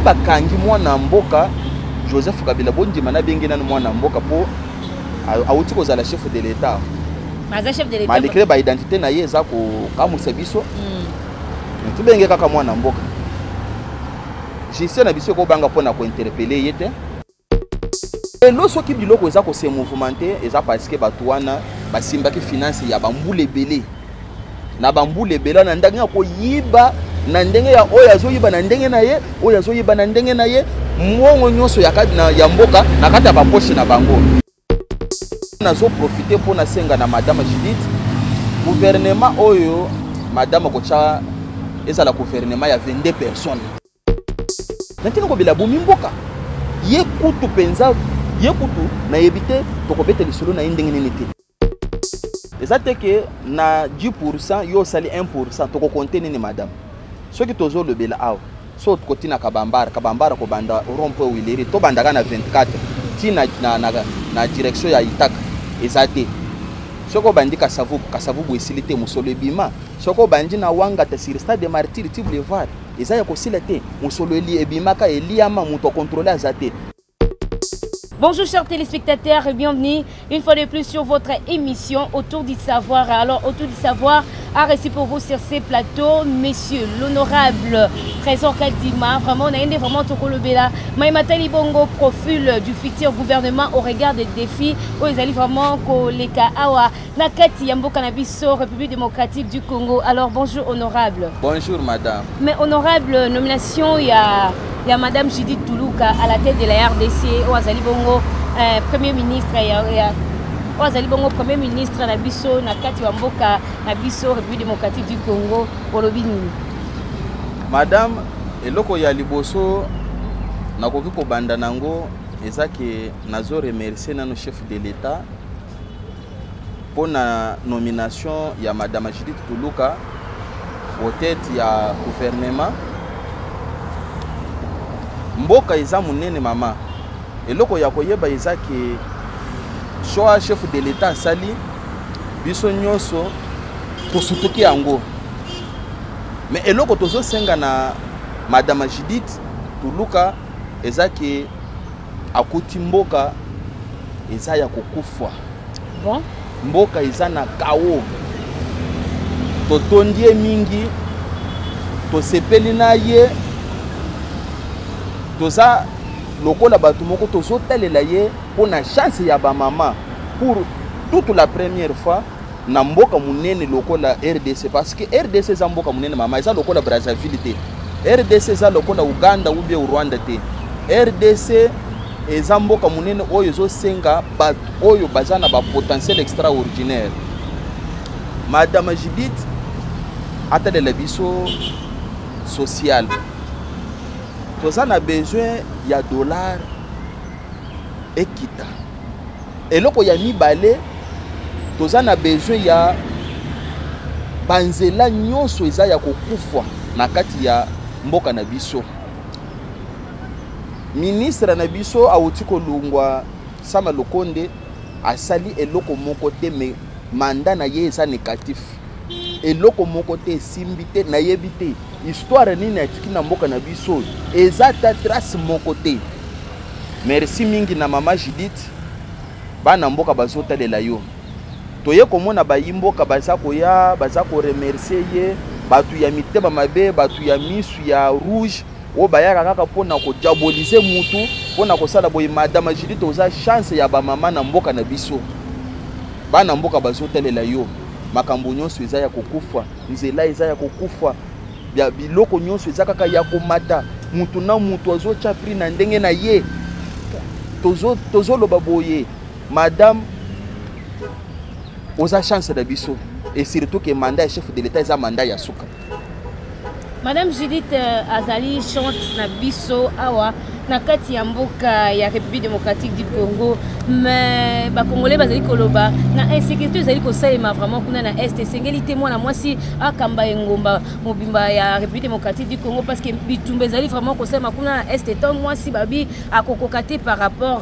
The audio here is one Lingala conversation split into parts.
Bakangi mwana mboka Joseph Kabila, bondima nabenge nanu mwana mboka mpo awuti kozala chef de l'État. Aza chef de l'État. Malgré baidentité na ye eza kokamwisa biso, tobenge kaka mwana mboka. Justice na biso ekobanga mpona kointerpeller ye te. Lelo soki biloko eza kose mouvementer, eza parce que bato wana basimbaki finance ya bambula ebele na bambula ebele, na ndenge ya koyiba, na ndenge ya oyo azoyiba na ndenge na ye, oyo azoyiba na ndenge na ye, mbongo nyonso ya mboka na kati ya bapoche na bango. Nazoprofiter mpo nasenga na madame Judith, gouvernement oyo madame akotya ezala gouvernement ya 22 personnes. Na ntina kobela bomi mboka, ye kutu mpenza, ye kutu nayebi te tokobeta lisolo na ye ndenge nini te. Eza te ke na 10, yo osali 1, tokokonte nini? Madame, soki tozolobela awa, so tokotina Kabambara, Kabambara kobanda rond-point Huileries, tobandaka na 24 ti na direction ya Itaka, eza te. Soki obandi Kasavubu, Kasavubu esili te, mosolo ebima. Soki obandi na Wangata sur stade de Martyr ti boulevard, eza ya kosila te, mosolo ebimaka, eliama, moto akontrole aza te. Bonjour chers téléspectateurs et bienvenue une fois de plus sur votre émission Autour du savoir. Alors Autour du savoir a reçu pour vous sur ces plateaux messieurs l'honorable Trésor Kadima. Vraiment on a aimé vraiment tokolobela maye matali bongo profil du futur gouvernement au regard des défis oyo ezali vraiment koleka awa na kati ya mboka na biso République démocratique du Congo. Alors bonjour honorable. Bonjour madame. Mais honorable, nomination ya madame Judith Tuluka à la tête de la RDC, oyo azali bongo premier ministre ya oyo azali bongo premier ministre na biso na kati ya mboka na biso République démocratique du Congo, olobi nini? Madame, eloko ya liboso nakoki kobanda nango eza ke nazo remercier nano chef de l'État mpo na nomination ya madame Judith Tuluka au tête ya gouvernement. Mboka eza monene mama. Eloko ya koyeba eza ke choix chef de l'État asali, biso nyonso tosutuki yango. Mais eloko tozosenga na madame Judith Tuluka eza ke akuti mboka eza ya kokufa. Bon. Mboka eza na chaos, totondi ye mingi, tosepeli na ye, toza lokola bato moko tozotalela ye mpo na chance ya bamama pour toute la première fois na mboka monene lokola RDC, parce que RDC eza mboka monene mama, eza lokola Brazzaville te, RDC eza lokola Uganda ou bien Rwanda te. RDC eza mboka monene oyo ezosenga bato oyo baza na bapotentiel extraordinaire. Madame Judith atalela biso social. Toza na besoin ya dollar ekita. Eloko ya mibale, toza na besoin ya banzela nyonso eza ya kokufa na kati ya mboka na biso. Ministre na biso awuti kolongwa, Sama Lukonde, asali eloko moko te, mais mandat na ye eza négatif, eloko moko te esimbi te. Nayebi te histoire nini atiki na mboka na biso, eza ta trace moko te. Merci mingi na mama Judith. Bana mboka bazotalela yo. Toye komona bayi mboka baza koya, baza koremercier ye. Bato ya mitema mabe, bato ya misu ya rouge oyo bayaka kaka mpona kodiaboliser mutu, mpona kosala boye. Madame Judith, oza chance ya bamama na mboka na biso. Bana mboka bazotalela yo. Makambo nyonso eza ya kokufa, nzela eza ya kokufa, ya biloko nyonso eza kaka ya komata, mutu na mutu azotya prix na ndenge na ye. Tozoloba boye, madame, oza chance na biso, et surtout ke mandat ya chef de l'État eza mandat ya suka. Madame Judith azali chance na biso awa na kati ya mboka ya République démocratique du Congo. Mais bacongolais bazali koloba na insécurité ezali kosalema vraiment kuna na Est. Esengeli te mwana mwasi akamba engomba mobimba ya République démocratique du Congo, parce que bitumba ezali vraiment kosalema kuna na Est. Ntango mwasi babi akokoka te par rapport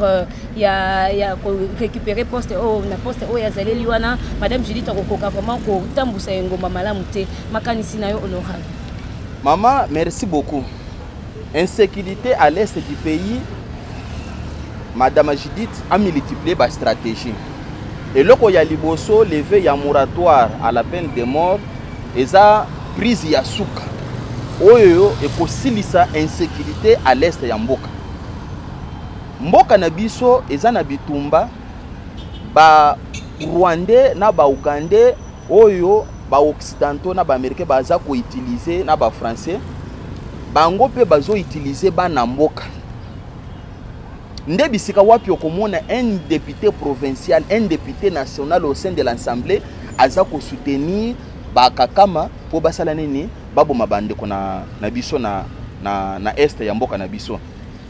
ya korécupérer poste oyo, na poste oyo azaleli wana, madame Judith akokoka vraiment kotambusa engomba malamu te. Makanisi na yo, honorable? Mama, merci beaucoup. Insécurité à l'est du pays, madame Judith a multiplié ba stratégie. Eloko ya liboso, levée ya moratoire à la peine de mort, eza prise ya suka oyo ekosilisa insécurité à l'est ya mboka. Mboka na biso eza na bitumba, ba Rwandais na ba Ougandais oyo ba occidentaux na ba américains baza ko utiliser na ba français, bango mpe bazo utiliser bana mboka. Nde bisika wapi okomona un député provincial, un député national au sein de l'assemblée aza ko soutenir bakakama mpo basala nini, baboma bandeko na biso na est ya mboka na biso.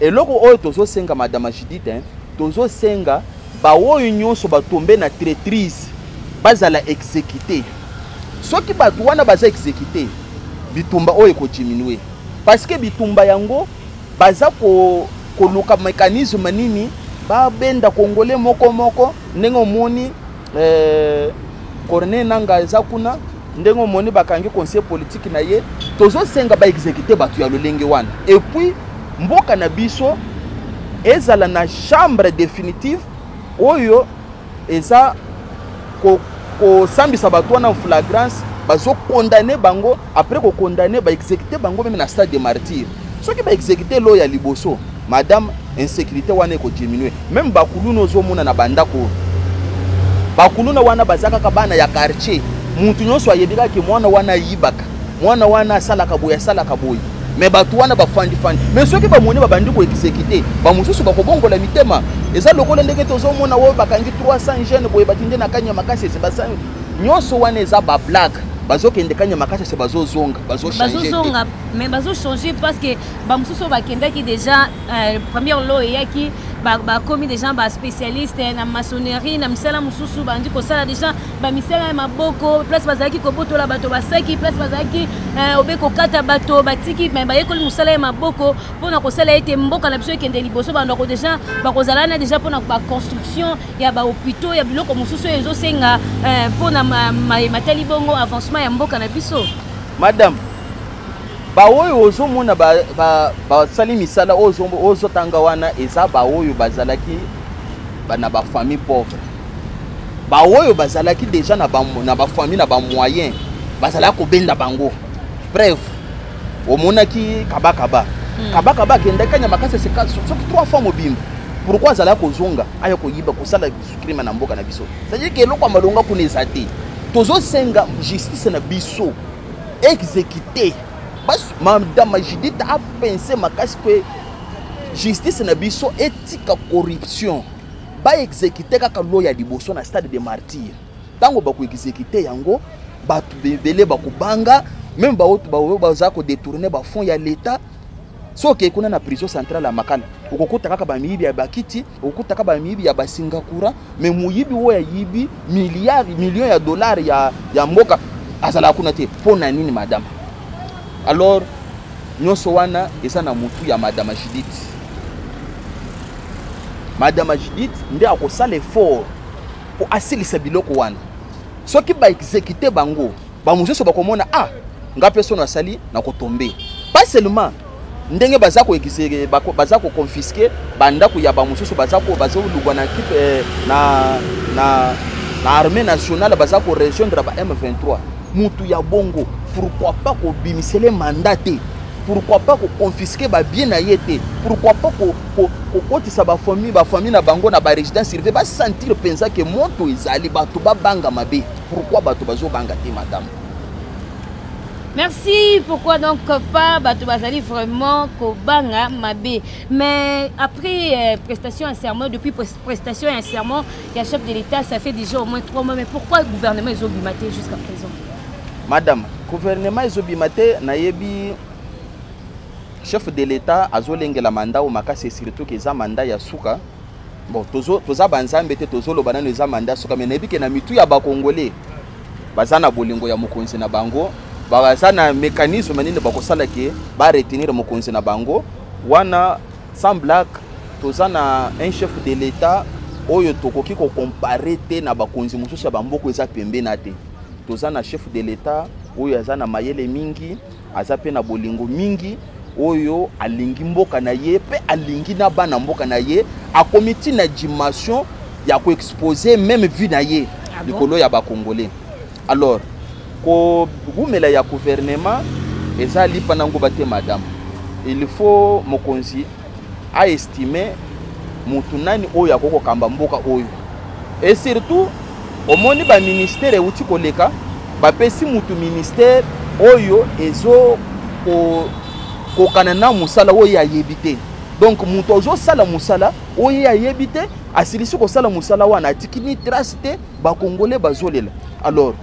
Eloko oyo tozosenga madame Judith, hein, tozosenga baoyo nyonso batombe na traîtrise bazala exécuté. Soki bato wana baza exécuté, bitumba oyo ekodiminue, parce que bitumba yango baza koluka mécanisme nini babenda Congolais moko moko. Ndenge omoni Corneille Nanga eza kuna, ndenge omoni bakangi conseiller politique na ye, tozosenga baexécute bato ya lolenge wana. Et puis mboka na biso ezala na chambre définitive oyo eza kosambisa bato wana en flagrance, bazokondane bango. Après kokondane, baexécute bango même na stade de martyr. Soki baexécute lo ya liboso, madame, insécurité wana ekodiminue. Même bakuluna ozomona na bandako oyo, bakuluna wana baza kaka bana ya quartier. Mutu nyonso ayebi kaka mwana wana ayibaka, mwana wana asalaka boye, asalaka boye, mais bato wana bafandifandi. Mais soki bamoni babandi koexécute, bamosusu bakobongola mitema. Eza lokola ndenge tozomona oyo bakangi 300 jeune boye, batindi na Kanya Makasi. Ese nyonso wana eza bablague. Bazokende Kanya Makasi, ese bazozonga, bazochange. Bazozonga, mais bazochange parce que bamosusu oyo bakendaki déjà, première lot eyaki, bakomi déjà baspécialiste na maçonnerie, na misala mosusu. Bandi kosala déjà bamisala ya maboko. Place bazalaki kobotola bato basaki, place bazalaki obe kokata bato, batiki, mais bayekoli mosala ya maboko mpona kosala ete mboka na biso ekende liboso. Bandako déjà bakozala wana déjà mpona baconstruction ya bahôpitaux, ya biloko mosusu oyo ezosenga mpona matali bongo avancement ya mboka na biso. Madame, baoyo ozomona basali misala oyo ozotanga wana, eza baoyo bazalaki na bafamille pauvre. Baoyo bazalaki déjà na bafamille na bamoyen, bazalaki kobenda bango. Bref, omonaki Kabakaba. Kabakaba akendaki Kanya Makasi soki trois fois mobimba. Pourquoi azalaki kozonga, aya koyiba, kosala crime na mboka na biso? C'est-à-dire ke eloko ya malonga kuna eza te. Tozosenga justice na biso exécuté. Madame Judith apense makasi mpe justice na biso etika corruption, baexécute kaka lo ya liboso na stade de martyr. Ntango bakoexécute yango, bato ebele bakobanga, même baoyo baza kodétourne bafonds ya l'État. Soki okei kuna na prison centrale ya Makala, okokuta kaka bamiyibi ya bakiti, okokuta kaka bamiyibi ya basingakura, mais moyibi oyo ayibi milliard, million ya dollar ya mboka azalaka kuna te. Mpo na nini, madame? Alors nyonso wana eza na motu ya madame Judith. Madame Judith nde akosala effort mpo asilisa biloko wana. Soki baexécute bango, bamosusu bakomona: ah, nga mpe sono asali na kotombe. Pas seulement ndenge baza baza koconfiske bandako ya bamosusu, baza bazolugwa na équipe na armée nationale, baza korejoindre ba M23. Mutu ya bongo, pourquoi pas kobimisele mandat te? Pourquoi pas koconfiske babien na ye te? Pourquoi pas kokotisa bafamille na bango na barésidence surveillée, basentir mpenza ke moto ezali, bato babanga mabe? Pourquoi bato bazobanga te, madame? Merci. Pourquoi donc pas? Bato bazali vraiment kobanga mabe. Mais après prestation ya serment, depuis prestation ya serment ya chef de l'État, ça fait déjà au moins 3 mois, mais pourquoi gouvernement ezobima te jusqu'à présent? Madame, gouvernement ezobima te. Nayebi chef de l'État azolengela mandat oyo makasi, surtout ke eza mandat ya suka. Bon, toza banzambe te, tozoloba nano eza mandat ya suka, mais nayebi ke na mitu ya bakongolais, baza na bolingo ya mokonzi na bango, baza na mécanisme nini bakosala ke baretenir mokonzi na bango wana. Sans blague, toza na un chef de l'État oyo tokoki kocompare te na bakonzi mosusu ya bamboka eza pembena te. Toza na chef de l'État oyo aza na mayele mingi, aza mpe na bolingo mingi. Oyo alingi mboka na ye mpe alingi na bana mboka na ye, akomi ti na dimension ya koexpose même vie na ye. Ah bon? Likolo ya bacongolais. Alors kowumela ya gouvernement eza lipa na nguba te, madame. Il faut mokonzi aestime mutu nani oyo akoki kokamba mboka oyo. Et surtout omoni baministère euti koleka, bapesi mutu ministère oyo ezo kokana na mosala oyo ayebi te. Donc mutu azosala mosala oyo ayebi te, asilisi kosala mosala wana, atiki ni trace te, bakongole bazolela. Alors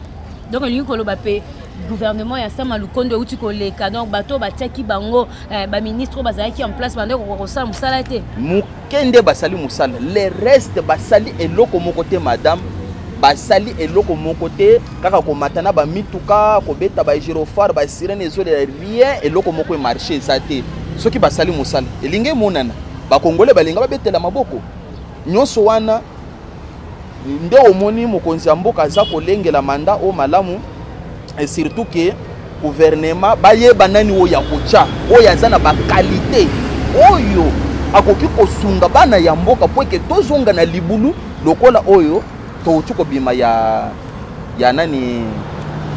donc elingi koloba mpe gouvernement ya Sama Lukondo euti koleka, donc bato oyo batiaki bango baministre oyo bazalaki en place bande kokoka kosala mosala te. Moke nde basali mosala, le reste basali eloko moko te, madame. Basali eloko moko te, kaka komata na bamituka, kobeta bagyrophare, basirene ezolela, rien. Eloko moko emarché eza te. Soki basali mosala, elingi emonana, bakongole balinga babetela maboko. Nyonso wana nde omoni mokonzi ya mboka aza kolengela mandat oyo malamu, et surtout ke gouvernement bayeba nani oyo ya kotya, oyo aza na baqualité oyo akoki kosunga bana ya mboka, po eke tozonga na libulu lokola oyo touti kobima ya nani,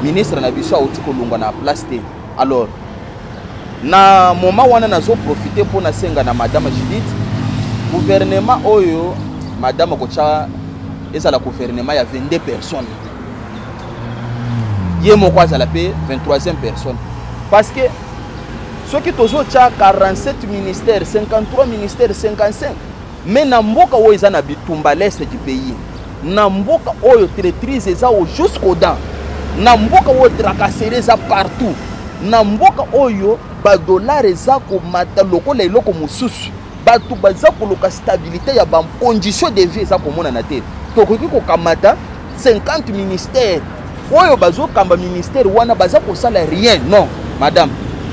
ministre na biso auti kolongwa na place te. Alors na moment wana nazoprofite mpo nasenga na madame Judith, gouvernement oyo madame akotya ezala gouvernement ya 22 personnes, ye moko azala mpe 23e personne, parce que soki tozotya 47 ministères, 53 ministères, 55, mais na mboka oyo eza na bitumba, l'est du pays, na mboka oyo traîtrise eza au jusqu'aux dents, na mboka oyo tracasserie eza partout, na mboka oyo badollar eza komata lokola eloko mosusu, bato baza koluka stabilité ya bacondition de vie eza komonana te, tokoki kokamata 50 ministère oyo bazokamba ministère wana baza kosala rien? Non, madame,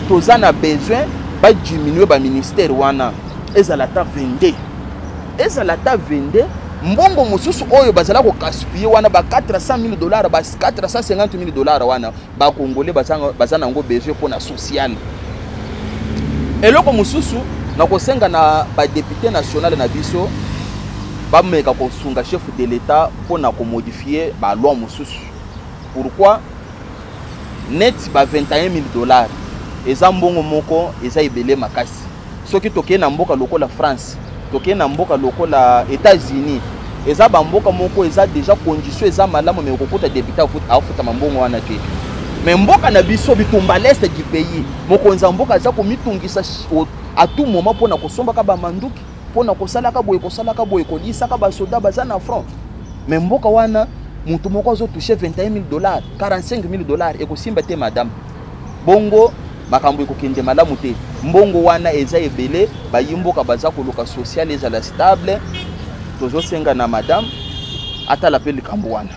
toza na besoin badiminue baministère wana, ezala ata 22, ezala ata 22. Mbongo mosusu oyo bazala kogaspiller wana, ba 400 000 dollars, ba 450 000 dollars wana, bakongole baza nango besoin mpona social. Eloko mosusu nakosenga na badéputé national na biso, bameka kosunga chef de l'État mpona komodifie baloi mosusu. Pourquoi? Net ba 21 000 dollars eza mbongo moko eza ebele makasi. Soki tokei na mboka lokola France, tokei na mboka lokola États-Unis, eza bamboka moko eza déjà condition eza malamu, mais okokuta député afutama mbongo wana te. Mais mboka na biso, bitumba l'est du pays, mokonzi ya mboka aza komitungisa à tout moment mpona kosombaka bamanduki, mpona kosalaka boye, kosalaka boye, kolisaka basoda baza na front. Mais mboka wana motu moko azotouche 21 000 dollars, 45 000 dollars, ekosimba te, madame. Bongo makambo ekokende malamu te. Mbongo wana eza ebele, bayi mboka baza koluka social ezala stable. Tozosenga na madame atala mpe likambo wana.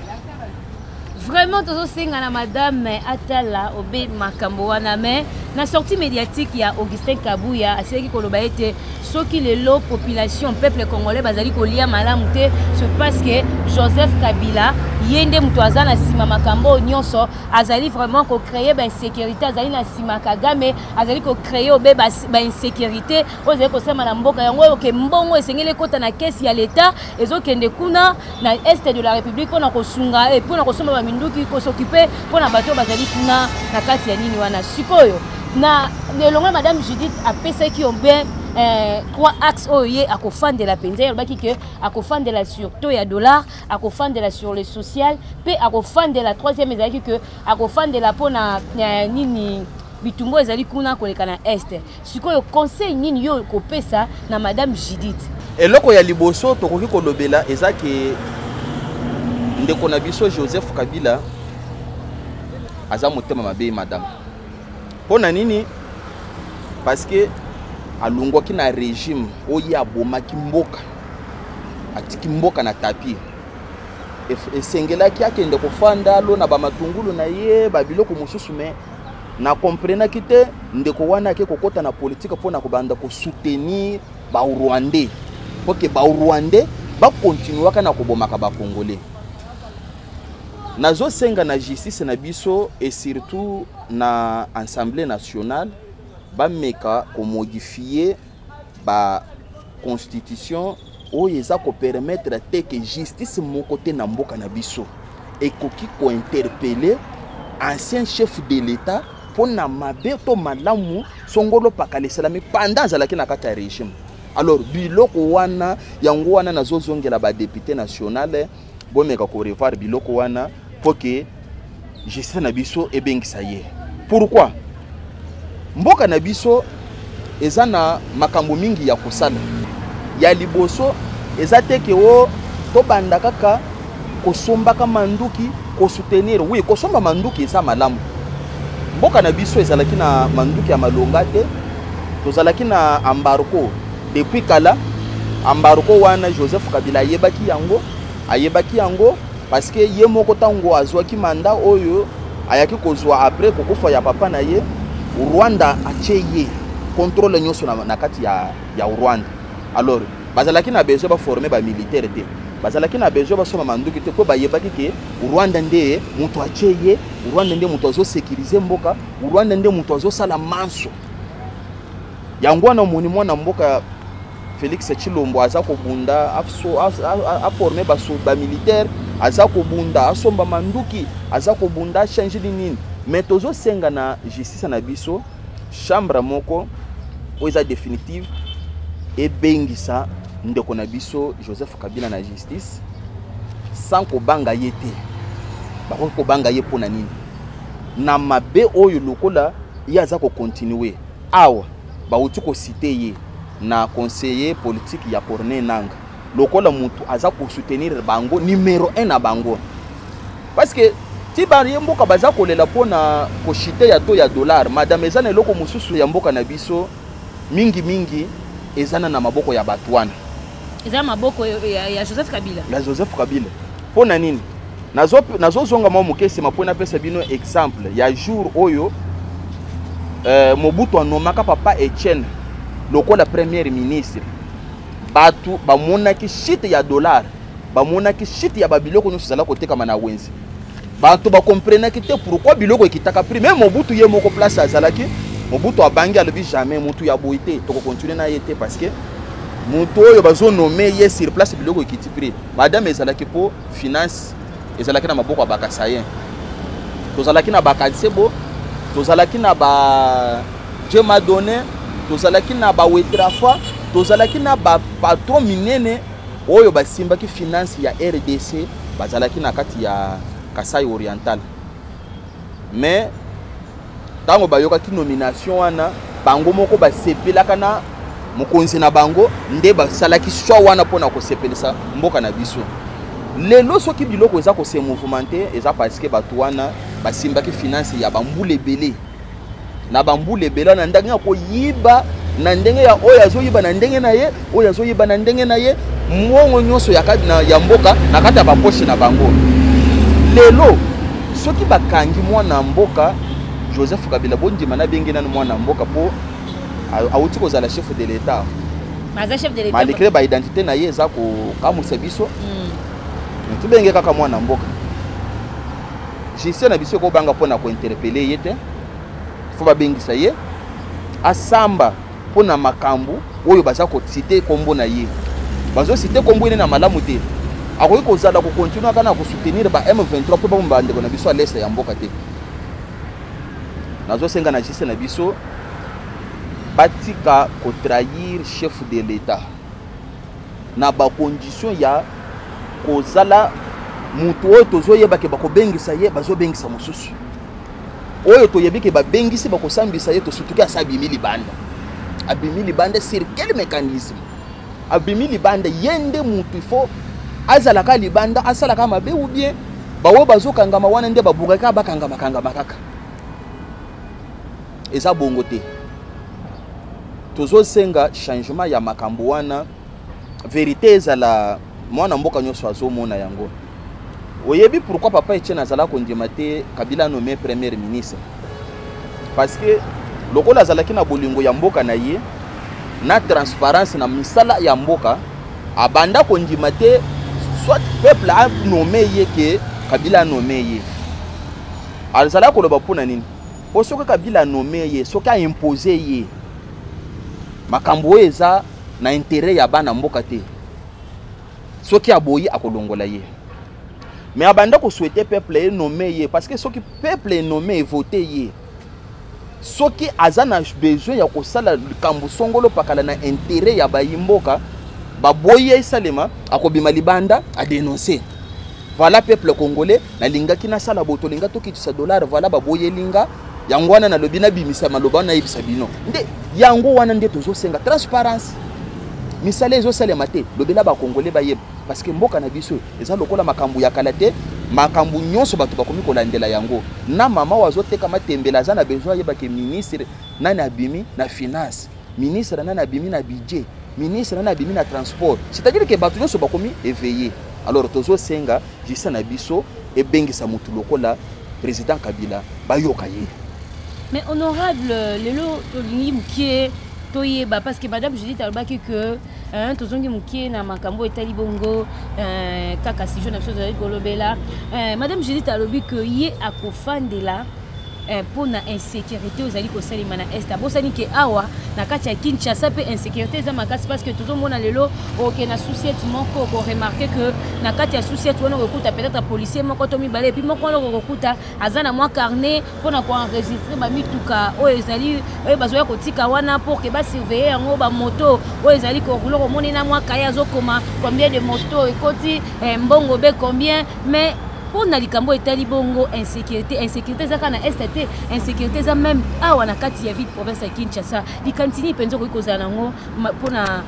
Vraiment, tozosenga na madame atala obe makambo wana. Mais na sortie médiatique ya Augustin Kabuya, asilaki koloba ete soki lelo population, peuple congolais bazali kolia malamu te, c'est parce que Joseph Kabila ye nde moto aza na nsima makambo oyo nyonso. Azali vraiment kocréer bainsécurité, azali na nsima Kagame, azali kocréer obe bainsécurité oyo ezali kosalema na mboka yango. Oyo ke mbongo esengeli ekɔta na caisse ya l'État ezokende kuna na est de la République mpona kosunga, mpona kosomba baminduki, kos'occuper mpona bato oyo bazali kuna na kati ya nini wana. Sikoyo na elongo ya madame Judith, apesaki yo bien trois axes oyo ye akofandela mpenza. Ye alobaki ke akofandela sur taux ya dollar, akofandela sur le social, mpe akofandela troisième ezalaki ke akofandela mpona nini, bitumbu ezali kuna koleka na est. Sikoyo conseil nini yo kopesa na madame Judith? Eloko ya liboso tokoki kolobela eza ke ndeko na biso Joseph Kabila aza motema mabe, madame. Mpo na nini? Parce que alongwaki na régime oyo abomaki mboka, atiki mboka na tapis. Esengelaki akende kofanda alona bamatungulu na ye, babiloko mosusu. Mais na comprenaki te, ndeko wana ake kokɔta na politike mpona kobanda kosoutenir barwandais, mpo ke barwandais bakontinuaka na kobomaka bacongolais. Nazosenga na justice na biso et surtout na Assemblée nationale. Bameka komodifier ba constitution oyo eza kopermettre te ke justice moko te na mboka na biso ekoki kointerpeller ancien chef de l'État mpo na mabe to malamu songolo pakala esalami pendant azalaki na kati ya régime. Alors biloko wana, yango wana nazozongela badéputé national, bomeka korevoir biloko wana mpo ke justice na biso ebengisa ye. Pourquoi? Mboka na biso eza na makambo mingi ya kosala. Ya liboso eza te ke o tobanda kaka kosombaka manduki, kosoutenir. Oui, kosomba manduki eza malamu. Mboka na biso ezalaki na manduki ya malonga te. Tozalaki na embargo depuis kala. Embargo wana, Joseph Kabila ayebaki yango, ayebaki yango, parce que ye moko, ntango azwaki mandat oyo ayaki kozwa après kokufa ya papa na ye, Rwanda atie ye contrôle nyonso na kati ya Rwanda. Alors bazalaki na besoin baforme bamilitaire te, bazalaki na besoin basomba manduki te, mpo bayebaki ke Rwanda nde moto atie ye, Rwanda nde moto azosécuriser mboka, Rwanda nde moto azosala manso. Yango wana omoni mwana mboka Félix Tshilombo aza kobunda aforme bamilitaire, aza kobunda asomba manduki, aza kobunda achange nini. Mais tozosenga na justice na biso, chambre moko oyo eza définitive ebengisa ndeko na biso Joseph Kabila na justice sans kobanga ye te. Bakoki kobanga ye mpo na nini na mabe oyo lokola ye aza kocontinuer awa? Bauti kociter ye na conseiller politique ya Corneille Nanga lokola motu aza kosoutenir bango numéro 1 na bango, parce que ti baye mboka baza kolela mpona kochuter ya taux ya dollar. Madame, eza na eloko mosusu ya mboka na biso mingimingi eza na maboko ya bato wana. Eza maboko ya Joseph Kabila. Ya Joseph Kabila. Mpo na nini? Nazozonga mwa moke nsima mpo napesa bino exemple ya jour oyo Mobutu anomaka papa Etienne lokola premier ministre. Bato bamonaki chute ya dollar, bamonaki chute ya babiloko nyonso ezala kotekama na wenze. Bato bakomprenaki te pourquoi biloko ekitaka prix. Même Mobutu ye moko, place azalaki, Mobutu abangi, alobi: "Jamais, motu ya boye te, tokocontinuer na ye te, parce que motu oyo bazonommer ye sur place, biloko ekiti prix." Madame, ezalaki mpo finance ezalaki na maboko ya bakasaïens. Tozalaki na bakansebo, tozalaki na ba Dieu m'a donné, tozalaki na bawetrafa, tozalaki na bapatron minene oyo basimbaki finance ya RDC, bazalaki na kati ya Kasai Oriental. Mais ntango bayokaki nomination wana, bango moko basepelaka na mokonzi na bango nde basalaki choix wana mpona kosepelisa mboka na biso. Lelo soki biloko eza kose mouvementer, eza parce que bato wana basimbaki finance ya bambula ebele na bambula ebele, na ndenge ya koyiba, na ndenge ya oyo azoyiba na ndenge na ye, oyo azoyiba na ndenge na ye, mbongo nyonso ya mboka na kati ya bapoche na bango. Lelo soki bakangi mwana mboka Joseph Kabila, bondima nabenge nanu mwana mboka mpo awuti kozala chef de l'État. Aza chef de l'État. Malgré baidentité na ye eza kokamwisa biso, tobenge kaka mwana mboka. Justice na biso ekobanga mpona kointerpeller ye te. Fo babengisa ye asamba mpona makambo oyo baza kociter nkombo na ye. Bazociter nkombo ene na malamu te. Akoki kozala kocontinuer kaka na kosoutenir ba M23 mpo babomba bandeko na biso à l'est ya mboka te. Nazosenga na justice na biso batika kotrahir chef de l'État na bacondition ya kozala motu oyo tozoyeba ke bakobengisa ye, bazobengisa mosusu oyo toyebi ke babengisi, bakosambisa ye, tosutuki asa abimi libanda. Abimi libanda sur quel mécanisme? Abimi libanda, ye nde motu il faut azalaka libanda, asalaka mabe, ou bien baoyo bazokangama wana nde babukaka, bakangama kangama kaka? Eza bongo te. Tozosenga changement ya makambo wana, vérité ezala, mwana mboka nyonso azomona yango. Oyebi pourquoi papa Etienne azala kondima te Kabila nommé premier ministre? Parce que lokola azalaki na bolingo ya mboka na ye, na transparence na misala ya mboka, abanda kondima te soit peuple anommé ye ke Kabila anommé ye. Azalaki koloba mpona nini? Mpo soki Kabila anome ye, soki aimpose ye makambo oyo eza na intérêt ya bana mboka te, soki aboyi, akolongola ye. Mais abanda kosouhaiter peuple enome ye, parce que soki peuple enome, evote ye, soki aza na besoin ya kosala likambo songolo pakala na intérêt ya bayi mboka, baboyi ye esalema, akobima libanda adénonce: "Voilà, peuple congolais, nalingaki nasala boye, tolinga tokitisa dollar, voilà, baboyeli nga yango wana. Nalobi, nabimisa maloba wana, nayebisa bino nde yango wana nde tozosenga transparence. Misala ezosalema te, lobela bakongolais bayeba, parce que mboka na biso eza lokola makambo ya kala te. Makambo nyonso bato bakomi kolandela yango. Na mama oyo azoteka matembele aza na besoin ayebake ministre nani abimi na finance, ministre nani abimi na budget, ministre nani abimi na transport. C'est-à-dire que bato nyonso bakomi éveillé. Alors tozosenga justice na biso ebengisa motu lokola président Kabila, bayoka ye. Mais honorable, lelo tolingi mokie toyeba, parce que madame Judith alobaki que, hein, tozongi mokie na makambo etali bongo kaka sujet na biso tozali kolobela. Madame Judith alobi que ye akofandela mpona insécurité oyo ezali kosalema na Est. Abosani ke awa na kati ya Kinshasa mpe insécurité eza makasi, parce que tozomona lelo, oke na sous-ciat moko, okoremarquer que na kati ya sous-ciat wana okokuta peut-être policier moko to mibale, et puis moko wana okokuta aza na mwa carnet mpona koenregistrer bamituka oyo ezali, oyo bazoya kotika wana pour que basurveiller yango, bamoto oyo ezali korouler. Komoni na mwa kaye, azokoma combien de moto ekoti, mbongo be combien. Mais mpo na likambo etali bongo insécurité, insécurité eza kaka na Est te, insécurité eza même awa na kati ya ville province ya Kinshasa. Likanisi nini mpenza okoki kozala nango mpona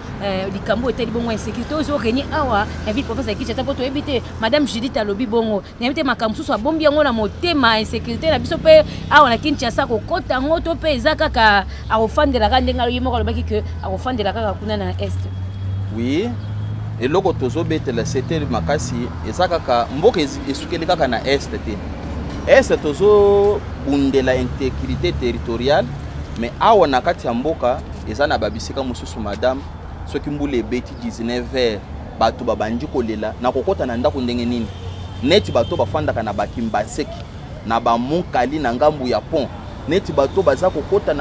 likambo etali bongo insécurité oyo ezorégner awa na ville province ya Kinshasa? Mpo toyebi te, madame Judith alobi bongo, nayebi te makambo mosusu abombi yango na motema. Insécurité na biso mpe awa na Kinshasa, kokɔta yango to mpe eza kaka akofandelaka ndenge ye moko alobaki ke akofandela kaka kuna na Est? Oui, eloko tozobetela sete makasi eza kaka mboka esukeli kaka na Est te. Est tozobundela intégrité territoriale, mais awa na kati ya mboka eza na babisika mosusu, madame, soki mbula ebeti 19 heures, bato babandi kolela na kokɔta na ndako ndenge nini. Neti bato bafandaka na baKimbanseke, na baMonkali, na ngambu ya pont, neti bato baza kokɔta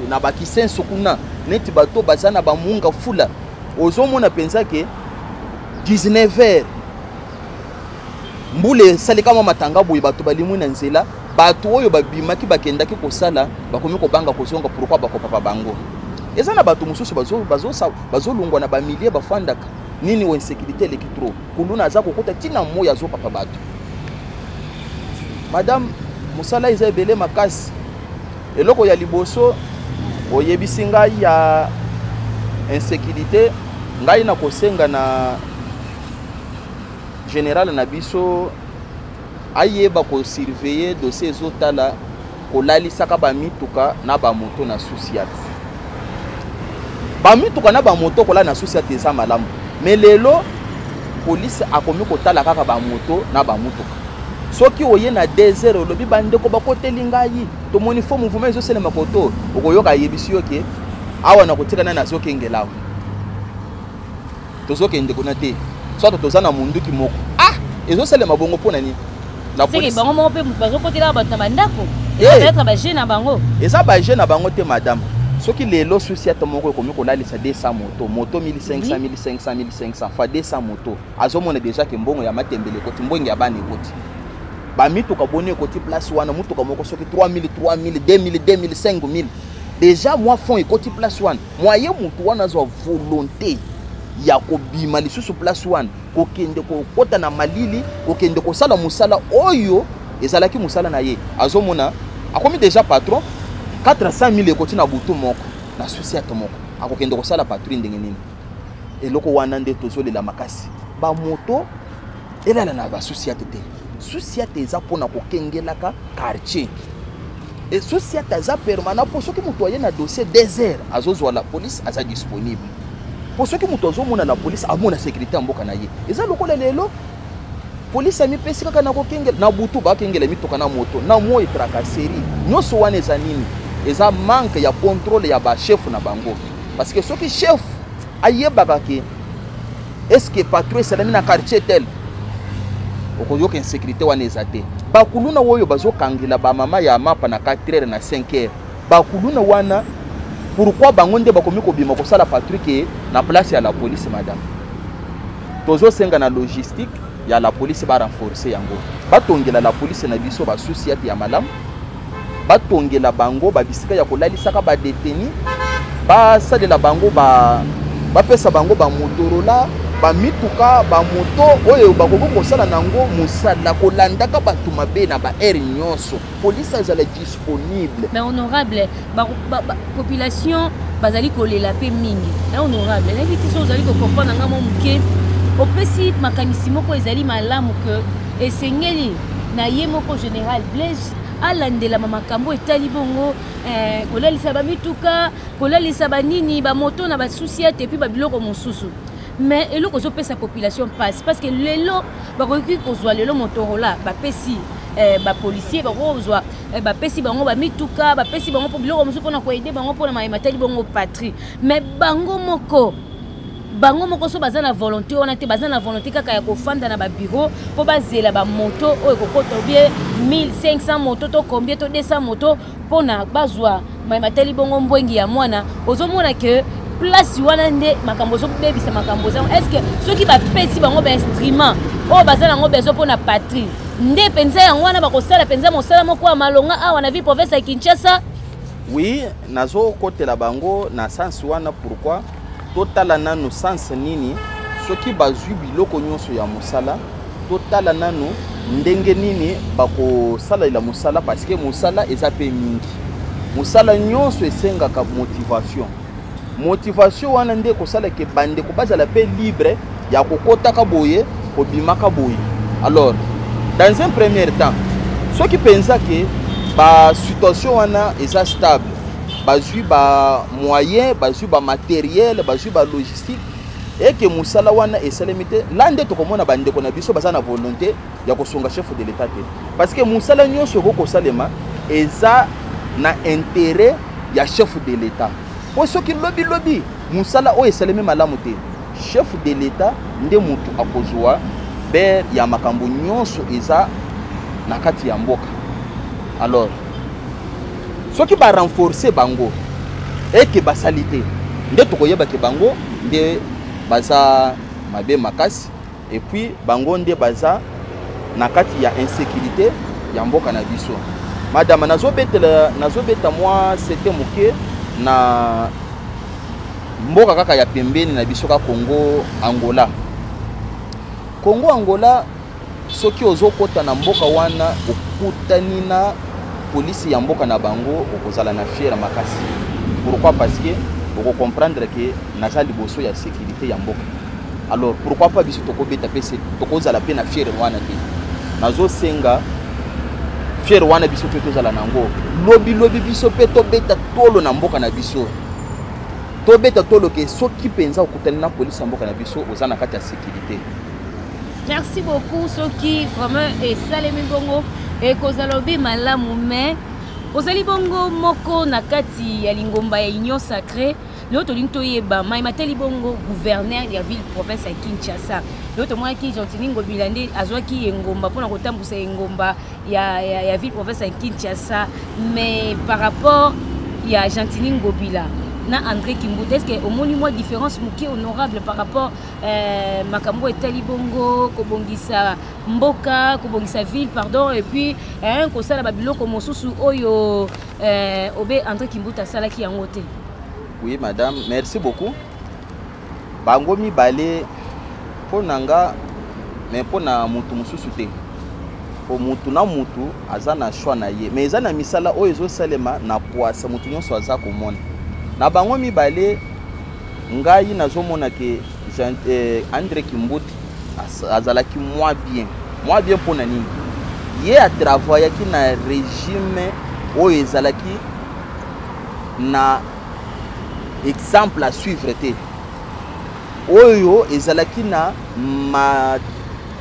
na baKisenso kuna, neti bato baza na baMont Ngafula, ozomona mpenza ke 19 heures mbula esalika mwa matanga boye, bato balimwi na nzela. Bato oyo babimaki, bakendaki kosala, bakomi kobanga kozonga. Pourquoi? Bakopapa bango. Eza na bato mosusu bazolongwa na bamilie bafandaka nini o insécurité eleki trop. Kuluna aza kokota ntina moi, azopapa bato. Madame, mosala eza ebele makasi. Eloko ya liboso oyebisi ngai ya insécurité, ngai na kosenga na général na biso ayeba kosurveiller dossier ezotala kolalisaka bamituka na bamoto na sous-ciat. Bamituka na bamoto kolala na sous-ciat eza malamu, mais lelo polise akomi kotala kaka bamoto na bamutuka. Soki oye na 2 heures, olobi: "Bandeko bakoteli ngai, tomoni faux mouvement ezoselema koto," okoyoka ayebisi yo ke awa na kotika nani azokengela awa, tozokende kuna te, soit toza na munduki moko. Ah, ezosalema bongo mpo na nini? Na bango moko mpe bazokotelaka bato na bandako. Eza baje na bango. Eza baje na bango te, madame. Soki lelo sous-ciat moko ekomi kolalisa 200 moto, moto 1500, 1500, 1500 fois 200 moto, azomona déjà ke mbongo ya matembele ekoti, mbongo ya bana ekoti. Bamituka boni ekoti place wana? Mutuka moko soki 3000, 3000, 2000, 2000, 5000, déjà mwa fond ekoti place wana. Moye mutu wana azwa volonté ya kobima lisusu place wana, kokende kokɔta na malili, kokende kosala mosala oyo ezalaki mosala na ye, azomona akomi déjà patron, 400 000 ekoti na butu moko na sous-ciat moko, akokende kosala patrouille ndenge nini? Eloko wana nde tozolela makasi. Bamoto elala na basous-ciat te. Sous-ciat eza mpona kokengelaka quartier e sous-ciat aza permanent, mpo soki moto aye na dossier 2 heures, azozwa la police aza disponible, mpo soki moto azomona la police, amona sécurité ya mboka na ye. Eza lokola lelo polise amipesi kaka na kokengela na butu, bakengela mituka na moto na moi, tracasserie nyonso wana eza nini? Eza manque ya contrôle ya bachef na bango, parce que soki chef ayebaka ke est ce que patrouille esalami na quartier tel, okoyoka insécurité wana eza te. Bakuluna oyo bazokangela bamama ya mapa na 4 heures na 5 heures, bakuluna wana, pourquoi bango nde bakomi kobima kosala patrouille na place ya la police? Madame, tozosenga na logistique ya la police barenforce yango, batongela la police na biso basusi ate ya malamu, batongela bango babisika ya kolalisaka badétenus, basalela bango, bapesa bango bamotorola, bamituka, bamoto oyo bakoki kosala nango mosala, kolandaka bato mabe na baheure nyonso. Polise azala disponible. Mais honorable, population bazali kolela mpe mingi na honorable. Nayebi te so ozali kocomprendre nga mwa moke. Opesi makanisi moko ezali malamu ke esengeli na ye moko général Blaise alandelama makambo etali bongo kolalisa bamituka, kolalisa banini, bamoto na basusi ete et puis babiloko mosusu. Mais eloko ezopesa population mpasi, parce que lelo bakoki kozwa lelo motorola, bapesi bapolicier, bakozwa bapesi bango bamituka, bapesi bango mpo biloko mosusu mpona koaider bango mpona mayema etali bongo patrie. Mais bango moko so baza na volonté wana te. Baza na volonté kaka ya kofanda na babureau mpo bazela bamoto oyo ekokota obie 1500 moto to combien to 200 moto mpona bazwa mayema etali bongo mbwengi ya mwana. Ozomona ke place wana nde makambo ozobebisa makambo eza. Est ce que soki bapesi bango bainstrument oyo baza nango besoin mpona patrie nde mpenza yango wana bakosala mpenza mosala moko ya malonga awa na ville province ya Kinshasa? Oui, nazokotela bango na sens wana. Pourquoi? Totala nanu sens nini. Soki bazwi biloko nyonso ya mosala, totala nanu ndenge nini bakosalela mosala, parce que mosala eza mpe mingi. Mosala nyonso esengaka motivation. Motivation wana nde ekosala ke bandeko bazala mpe libre ya kokotaka boye, kobimaka boye. Alors, dans un premier temps, soki mpenza ke basituation wana eza stable, bazwi bamoyen, bazwi bamatériel, bazwi balogistique, eke mosala wana esalemi te, la nde tokomona bandeko na biso baza na volonté ya kosunga chef de l'État te, parce que mosala nyonso ekoki kosalema eza na intérêt ya chef de l'État. Mpo soki lobilobi mosala oyo esalemi malamu te, chef de l'État nde motu akozwa bere ya makambo nyonso eza na kati ya mboka. Alors, soki barenforce bango eke basali te, nde tokoyeba ke bango nde baza mabe makasi, et puis bango nde baza na kati ya insécurité ya mboka na biso. Madame, nazobetela, nazobeta mwa sete moke na mboka kaka ya pembeni na biso ka Congo Angola. Congo Angola, soki ozokɔta na mboka wana, okutani na polisi ya mboka na bango, okozala na fier makasi. Pourquoi? Parce que okocomprendre ke naza liboso ya sécurité ya mboka. Alors pourquoi pas biso tokobeta mpe, tokozala mpe na fier wana te? Nazosenga fier wana biso mpe tozala nango. Lobilobi biso mpe tobeta tolo na mboka na biso, tobeta tolo ke soki mpenza okutani na polisi ya mboka na biso, oza na kati ya sécurité. Merci beaucoup. Soki vraiment esalemi bongo, ekozala obe malamu. Mais ozali bongo moko na kati ya lingomba ya Union sacrée. Lelo tolingi toyeba mai matali bongo gouverneur ya ville province ya Kinshasa. Lelo tomonaki Gentiny Ngobila nde azwaki engomba mpona kotambusa engomba ya ville province ya Kinshasa. Mais par rapport ya Gentiny Ngobila na André Kimbuta, est ce que omoni mwa différence moke, honorable, par rapport makambo etali bongo kobongisa mboka, kobongisa ville, pardon, et puis kosala babiloko mosusu oyo obe André Kimbuta asalaki yango te? Oui madame, merci beaucoup. Bango mibale, mpo na nga, mais mpo na motu mosusu te, po mutu na mutu aza na choix na ye, mais eza na misala oyo ezosalema na poasa, mutu nyonso aza komona. Na bango mibale, ngai nazomona ke André Kimbuti azalaki moins bien. Moins bien mpo na nini? Ye atravaillaki na régime oyo ezalaki na exemple à suivre te, oyo ezalaki na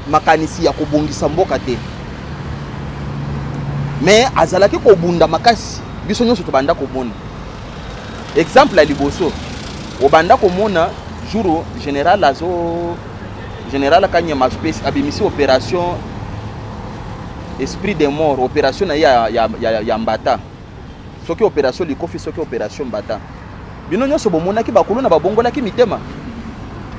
makanisi ya kobongisa mboka te, mais azalaki kobunda makasi. Biso nyonso tobanda komona exemple ya liboso, obanda komona jour général azo, général Kanyama abimisi opération. Esprit de mort, opération na ye ya mbata, soki opération likofi, soki opération mbata, bino nyonso bomonaki bakuluna babongolaki mitema.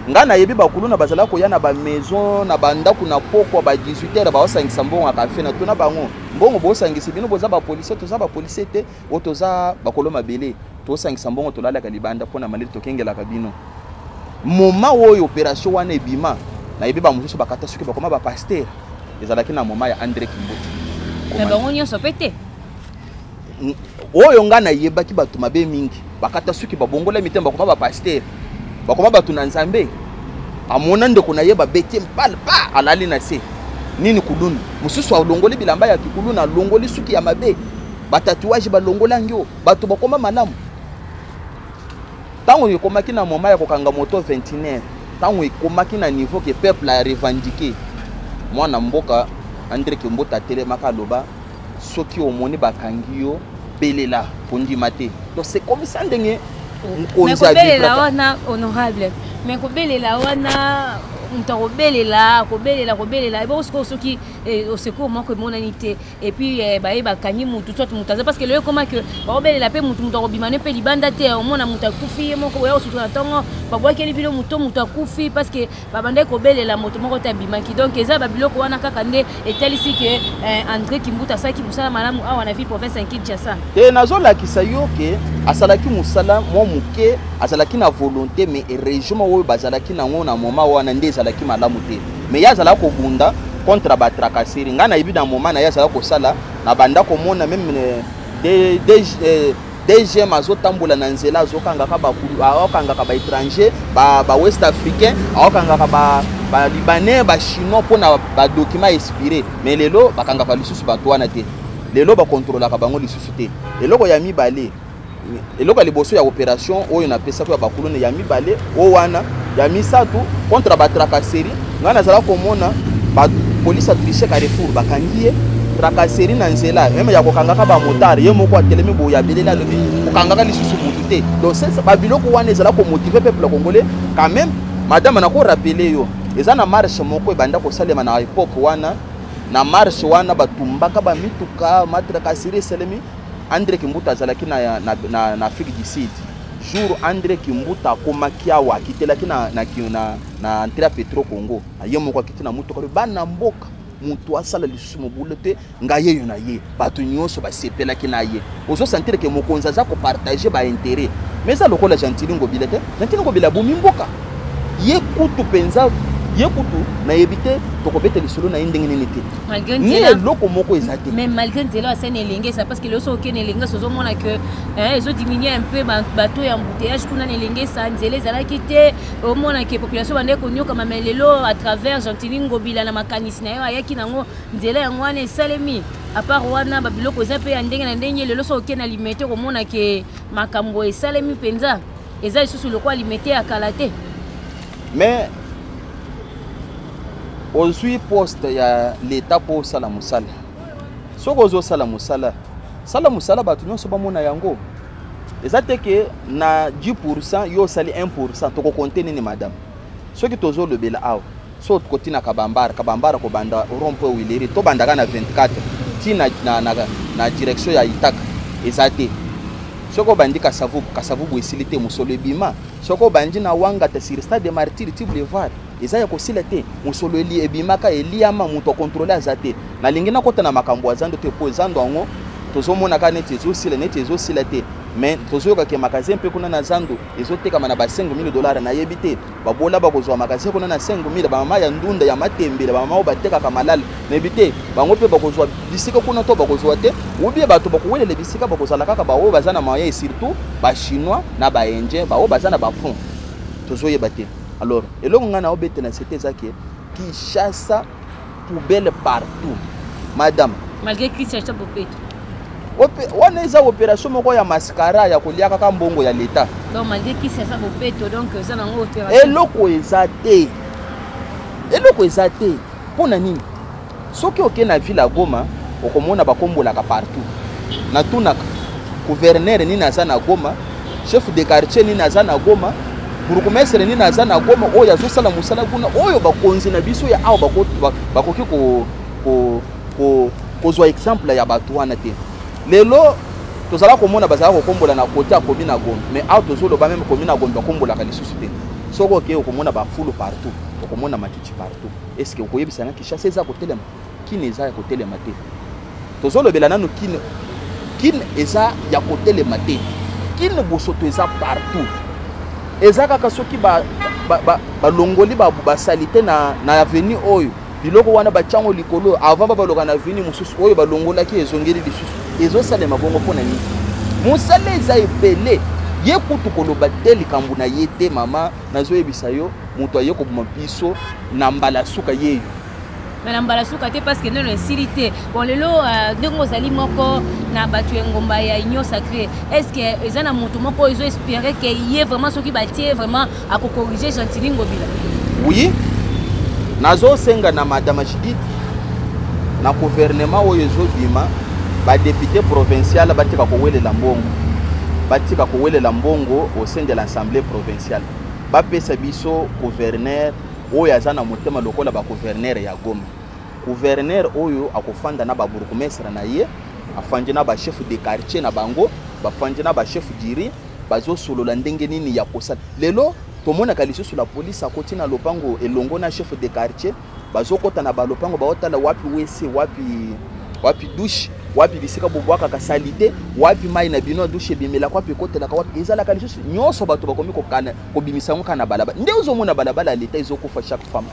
Ngai nayebi bakuluna bazalaki koya na bamaison, na bandako, na pokwa ba 18 heures, baosangisa mbongo ya kafe. Na tuna bango: "Mbongo bosangisi, bino boza bapolicier?" "Toza bapolicier te, oyo toza bakolo mabele, tosangisa mbongo, tolalaka libanda mpo na malili, tokengelaka bino." Moment oyo opération wana ebima, nayebi bamosusu bakata soki bakoma bapasteur. Ezalaki na moment ya André Kimbuta. Me bango nyonso mpe te. Oyo ngai nayebaki, bato mabe mingi bakata suki, babongola mitema, bakoma bapasteur, bakoma bato na Nzambe. Amona ndeko na ye, babeti mpale pa, alali na se. Nini kuluna mosusu alongoli bilamba ya kikuluna, alongoli suki ya mabe, batatouage balongoli yango, bato bakoma malamu. Ntango ekomaki na moment ya kokanga moto 21, ntango ekomaki na niveau ke peuple a revendiqué, mwana mboka André Kimbuta atelemaka, aloba: "Soki omoni bakangi yo, belela, kondima te." Donc c'est comme ça ndenge mokonzi kobelela wana, honorable, mais kobelela wana, moto akobelela, kobelela, kobelela, ebongo sikoyo soki secours moko emonani te, et puis baye bakangi mutu, soit mutu aza, parce que lelo ekoma ke bakobelela mpe mutu, mutu akobima ne mpe libanda te. Omona mutu akufi ye moko, boya kosutu na ntongo, babwakeli bino moto, mutu akufi parce que babandaki kobelela, moto moko te abimaki. Donc eza babiloko wana kaka nde etalisi ke André Kimbuta asalaki mosala malamu awa na ville province ya Kinshasa. Te, nazolakisa yo ke asalaki mosala mwa moke, azalaki na volonté, mais régime oyo bazalaki nango na moment wana nde ezalaki malamu te. Mais ye azalaki kobunda contre batracasserie. Ngai nayebi na moment na ye azalaki kosala na banda komona même DGM azotambola na nzela, azokangaka aokangaka baétranger, bawest africain, aokangaka balibanais, bachinois mpona badocument expiré. Mais lelo bakangaka lisusu bato wana te, lelo bakontrolaka bango lisusu te. Eloko ya mibale, eloko ya liboso ya opération oyo napesaki ya bakuluna, ya mibale oyo wana, ya misato contre batracasserie. Ngai nazala komona bapolice atriche Carrefour, bakangi ye tracasserie na nzela, même ya kokangaka bamotard. Ye moko atelemi boye, abeleli, alobi: "Kokangaka lisusu mutu te." Donc babiloko wana ezala komotiver peuple congolais quand même. Madame, nakorappeler yo, eza na marche moko ebanda kosalema na époque wana. Na marche wana batumbaka bamituka, matracasserie esalemi. André Kimbuta azalaki na Afrique du Sud. Jour André Kimbuta akomaki awa, akitelaki na entrée ya Petro Congo, ye moko akiti na mutuka: "Bana mboka, moto asala lisusu mobulu te, ngai yeyo na ye." Bato nyonso basepelaki na ye. Ozosentir ke mokonzi aza kopartager baintérêt. Mais eza lokola Gentiny Ngobila te. Gentiny Ngobila abomi mboka. Ye kutu mpenza, ye kutu nayebi te tokobeta lisolo na ye ndenge nini te. Ni eloko moko eza te. Mais malgré nzela asani Elengesa, parce que lelo soki okende Elengesa, ozomona ke ezodiminue un peu bato ya embouteillage kuna na Elengesa. Nzela ezalaki te, omona ke population bandeki konyokama. Mais lelo, à travers Gentiny Ngobila na makanisi na ye ayaki nango, nzela yango wana esalemi. À part wana, babiloko eza mpe ya ndenge na ndenge. Lelo soki okende na Limete, komona ke makambo esalemi mpenza, eza lisusu lokola Limete ya kala te. Mais ozwi poste ya leta mpo osala mosala. Soki ozosala mosala, sala mosala bato nyonso bamona yango. Eza te ke na 10, yo osali 1, tokokonte nini? Madame, soki tozolobela awa, so tokotina Kabambara, Kabambara kobanda rond-point Huileries, tobandaka na 24 ti na direction ya Itaka, eza te. Soki obandi Kasavubu, Kasavubu esili te, mosolo ebima. Soki obandi na Wangata sur stade de Martyr ti boulevard, eza ya kosila te, mosolo ebimaka, eliama, moto akontrole aza te. Nalingi nakɔta na makambo ya zando te, po zando yango tozomonaka neti ezosila, neti ezosila te. Mais tozoyokake magasin mpe kuna na zando ezotekama na ba 5000 dollar. Nayebi te babola bakozwa magasin kuna na 5000. Bamama ya ndunda, ya matembele, bamama oyo batekaka malala, nayebi te bango mpe bakozwa bisika kuna to bakozwa te, ubie bato bakowelela bisika bakozala kaka baoyo baza na moyen, surtout bachinois na baindien, baoyo baza na bafond, tozoyeba te. Alors eloko ngai na obetela sete eza ke Kinshasa, poubelle partout, madame. Malgré Christian Bopeto. Wana eza opération moko ya mascara ya kolia kaka mbongo ya leta. Donc malgré Kinshasa bopeto, donc eza nango opération. Eloko eza te, eloko eza te. Mpo na nini? Soki okei na ville ya Goma, okomona bakombolaka partout. Natunaka: gouverneur nini aza na Goma? Chef de quartier nini aza na Goma? Bourgmestre nini aza na Goma oyo azosala mosala kuna, oyo bakonzi na biso ya awa bakoki ko, ko, ko, Kozwa exemple ya bato wana te. Lelo tozala komona bazala kokombola na kote ya commune ya Gombe, mais awa tozoloba même commune ya Gombe bakombolaka lisusu te. Soki okei, okomona bafulu partout, okomona matiti partout. Est-ce okoyebisa nga Kinshasa eza kotelema? Kini eza ya kotelema te. Tozolobela nanu Kini. Kini eza ya kotelema te. Kini bosoto eza partout. Eza kaka soki balongoli ba, ba, ba basali te na avenue oyo, biloko wana batyango likolo avant babaloka na avenue mosusu oyo balongolaki, ezongeli lisusu. Ezosalema bongo mpo na nini? Mosala eza ebele. Ye kutu koloba te, likambo na ye te. Mama, nazoyebisa yo, moto aye koboma biso na mbala suka yeyo. Mais na mbala suka te, parce que nano esili te. Bon, lelo ndenge ozali moko na bato ya ngomba ya Union sacrée, est ce que eza na moto moko oyo ezoespérer ke ye vraiment, soki batie, vraiment akocorriger Gentiny Ngobila? Oui, nazosenga na madame Judith, na gouvernement oyo ezobima, badéputé provincial batika kowelela mbongo, batika kowelela mbongo au sein de l'Assemblée provinciale. Bapesa biso gouverneur oyo aza na motema lokola bagouverneur ya Goma, gouverneur oyo akofanda na babourgmestre na ye, afandi na bachef de quartier na bango, bafandi na bachef diri, bazosolola ndenge nini ya kosala. Lelo tomonaka lisusu la police akoti na lopango elongo na chef de quartier, bazokɔta na balopango, baotala wapi WC, wapi, wapi douche, wapi bisika bobwakaka saleté, wapi mai na bino ya douche ebimelaka, wapi ekotelaka, wapi ezalaka lisusu. Nyonso bato bakomi kokana kobimisa yango kaka na balabala. Nde ozomona balabala ya leta ezokufa chaque femme.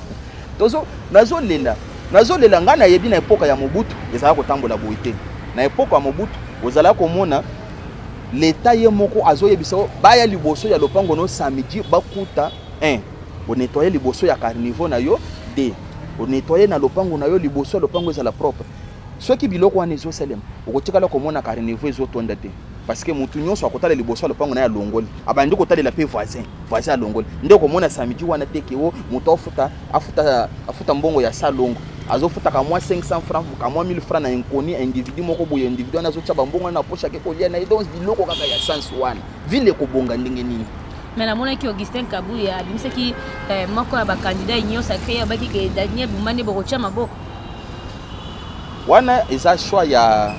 Tozo nazolela, nazolela. Ngai nayebi na epoka ya Mobutu ezalaka kotambola boye te. Na epoka ya Mobutu, ozalaka komona leta ye moko azoyebisa baya liboso ya lopango no samedi, bakuta 1 onettoyer liboso ya caniveau na yo, 2 onettoyer na lopango na yo, liboso ya lopango ezala propre. Soki biloko wana ezosalema, okotikala komona caniveau ezotonda te, parce que motu nyonso akotala liboso ya lopango na ye, alongoli, abandi kotalela mpe voisin, voisin alongoli. Nde okomona samedi wana te ke o moto afuta, afuta, afuta mbongo ya salongo, azofutaka mwa 500 francs, kamwa 1000 francs na inconnu, individu moko boye. Individu wana azotya bambongo wana na poche, ake kolia na ye. Donc biloko kaka ya sens wana, ville ekobonga ndenge nini? Mais namonaki Augustin Kabuya abimisaki moko ya bacandidat Union sacrée, abaki ke Daniel Bumba nde bokotya maboko. Wana eza choix ya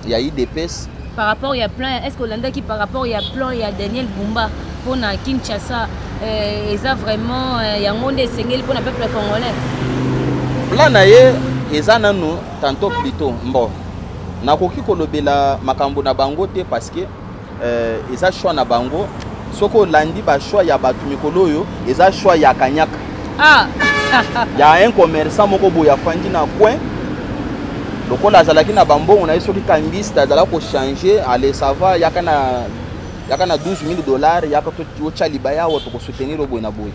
UDPS. Par rapport ya plan, est ce que olandaki par rapport ya plan ya Daniel Bumba mpona Kinshasa? Eza vraiment yango nde esengeli mpona peuple congolais? Plan na ye eza nanu tantôt plutôt. Bon, nakoki kolobela makambo na bango te, parce que eza choix na bango. Soki olandi bachoix ya bato mikolo oyo, eza choix ya kanyaka ya un commerçant moko boye afandi na coin. Lokola azalaki na bambongo na ye, soki cambiste azalaki kochanger, ale ça va, yaka na 12 000 $, yaka otya libaya awa, tokosoutenir boye na boye.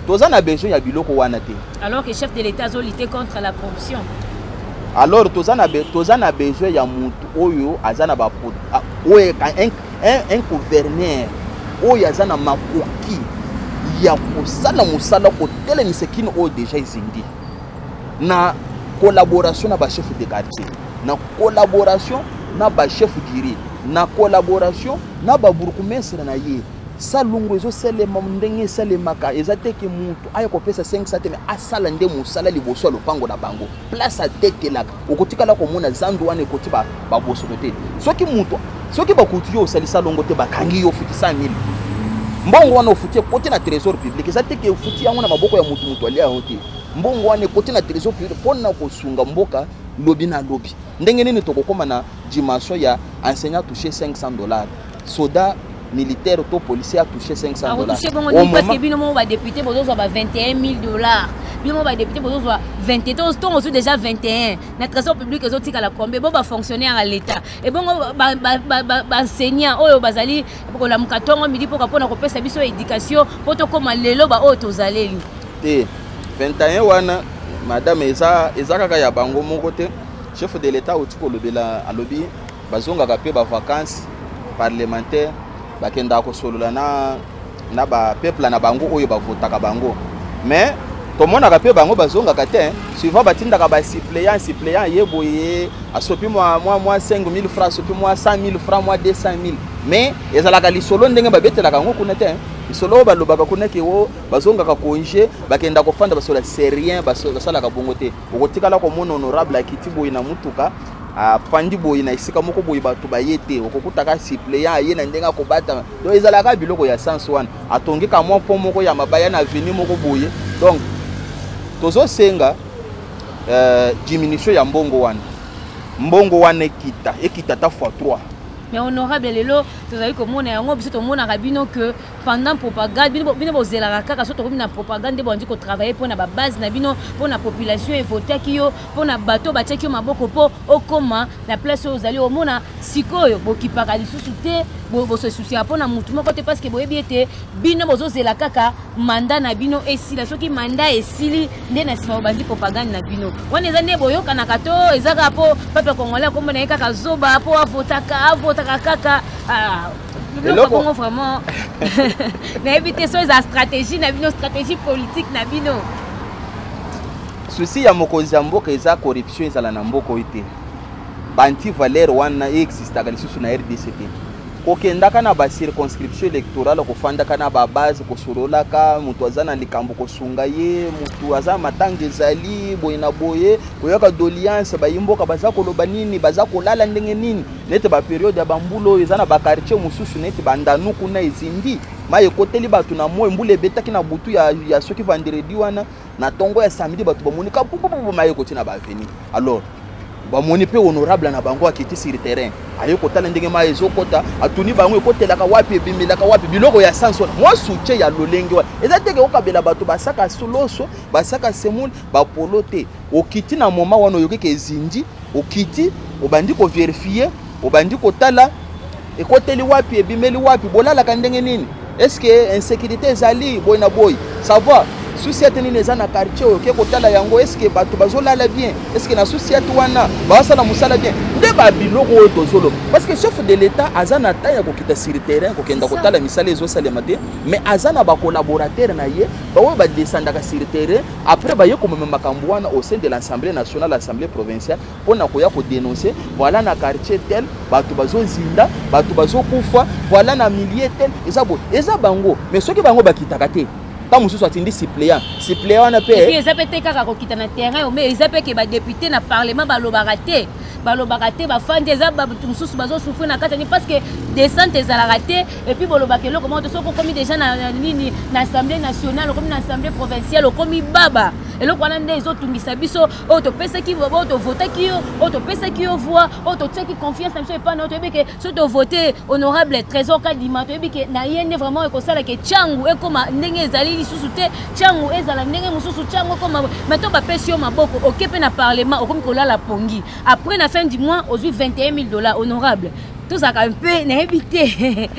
Toza na besoin ya biloko wana te. Alors que chef de l'État azolutter contre la corruption. Alors toza na besoin ya mutu oyo aza na ba oyo un gouverneur oyo aza na makoki ya kosala mosala, kotelemisa kino oyo déjà ezindi, na collaboration na bachef de quartier, na collaboration na bachef diri, na collaboration na babourgmestre na ye. Salongo ezosalema ndenge esalemaka, eza te ke mutu aya kopesa 500 te, mais asala nde mosala liboso ya lopango na bango, place atekelaka. Okotikala komona zandu wana ekoti babosoto te. Soki mutu, soki bakuti yo osali salongo te, bakangi yo, ofuti 100 000. Mbongo wana ofuti ekoti na trésor public. Eza te ke ofuti yango na maboko ya mutu, mutu alia yango te. Mbongo wana ekoti na trésor public mpona kosunga mboka lobi na lobi. Ndenge nini tokokóma na dimension ya enseignant touché 500 $, soda militaire to policier a touché 500 $? Akotoucher bongo nini? Parce que bino moko badéputé bozozwa ba 21 000 $, bino moko badéputé bozozwa 21, ntongo ozwi déjà 21, na trésor public ezotikala combien? Bo bafonctionnaire ya l'État, ebongo baenseignant oyo bazali kolamuka ntongo, midi, mpoka mpona kopesa biso éducation mpo tokóma lelo baoyo tozaleli? Te, 21 wana, madame, eza kaka ya bango moko te. Chef de l'État oti kolobela, alobi bazongaka mpe bavacance parlementaire, bakendaka kosolola na bapeuple na bango oyo bavotaka bango. Mais tomonaka mpe bango bazongaka te. Souvent batindaka basuppléant, suppléant ye boye asopi mwa 5000 francs, asopi mwa 100 000 francs, mwa 200 000, mais ezalaka lisolo ndenge babetelaka yango kuna te. Lisolo oyo balobaka kuna ke o bazongaka congé, bakenda kofanda, basola, c'est rien. Basalaka bongo te. Okotikala komona honorable akiti boye na mutuka, afandi boye na esika moko boye, bato baye te. Okokutaka suppléant aye na ndenge akobata. Donc ezalaka biloko ya sens wana, atongika mwa mpo moko ya mabaya na avenue moko boye. Donc tozosenga diminution ya mbongo wana. Mbongo wana ekita, ekita ata fois 3. Mais honorable, lelo tozali komona yango, biso tomonaka bino que pendant propagande, bino bozelaka kaka so tokomi na propagande nde bandi kotravailler mpo na babase na bino, mpo na population evotaki yo, mpo na bato batiaki yo maboko mpo okóma na place oyo ozali. Omona sikoyo bokipaka lisusu te, bosesusiaka mpo na mutu moko te, parce que boyebi ete bino bozozela kaka mandat na bino esila. Soki mandat esili, nde na nsima bobandi propagande na bino. Wana eza nde boyokanaka to eza kaka mpo peuple congolais akombo na ye kaka zoba, mpo avotaka kaka? Ah, biloko bongo vraiment nayebi te so eza stratégie na bino, stratégie politique na bino. Souci ya mokonzi ya mboka eza corruption ezala na mboka oyo te. Baantivaleur wana eexistaka lisusu na RDC te. Kokendaka na bacirconscription électorale, kofandaka na babase, kosololaka, moto aza na likambo kosunga ye, moto aza matanga ezali boye na boye, koyoka doléance, bayi mboka baza koloba nini, baza kolala ndenge nini. Neti bapériode ya bambula oyo, eza na baquartier mosusu neti bandanu kuna, ezindi, mai ekoteli bato na moi. Mbula ebetaki na butu ya soki vendredi wana, na ntongo ya samedi bato bamoni kapupupu mai ekoti na baavenue. Alors bamoni mpe honorable na bango akiti sur terrain, aye kotala ndenge mai ezokota, atuni bango ekotelaka wapi, ebimelaka wapi. Biloko ya sens wana, mwa soutien ya lolenge wana, eza teke okabela bato basaka loso, basaka semoule, bapolo te. Okiti na moment wana, oyoki ezindi, okiti, obandi kovérifier, obandi kotala ekoteli wapi, ebimeli wapi, bolalaka ndenge nini, est-ce insécurité ezali boye na boye, savoir sous-ciat nini eza na quartier oyo, oke kotala yango, est-ce bato bazolala bien, est-ce na sous-ciat wana bazosala mosala bien. Nde babiloko oyo tozoloba, parce que chef de l'État aza na temps ya kokita sur terrain, kokenda kotala misala ezosalema te, mais aza na bacollaborateur na ye baoyo badescendaka sur terrain. Après baye komema makambo wana au sein de l'Assemblée nationale, Assemblée provinciale, mpona koya kodénoncer: voilà, na quartier tel bato bazozinda, bato bazokufa, voilà, na milieu tel eza boye. Eza bango. Mais soki bango bakitaka te, ntango mosusu atindi suppléant, suppléant wana mpe. Eza mpe te kaka kokita na terrain, mais eza mpe ke badéputé na parlement balobaka te, balobaka te, bafandi. Eza bato mosusu bazosouffrir na kati parce que descente ezalaka te. Et puis bolobaka eloko moko te. Soki okomi déjà na nini, na Assemblée nationale, okomi na Assemblée provinciale, okomi baba. Eloko wana nde ezotungisa biso. Oyo topesaki, oyo tovotaki yo, oyo topesaki yo voix, oyo totiaki confiance na biso epai na yo, toyebi ke soki tovote honorable Trésor Kadima, toyebi ke na ye nde vraiment ekosalaka Tshangu ekóma ndenge ezali lisusu te, Tshangu ezala ndenge mosusu, Tshangu ekóma. Mais to bapesi yo maboko, oke mpe na parlement, okomi kolala pongi. Après, na fin du mois, ozwi 21 000 $. Honorable, tozalaka mpe, nayebi te,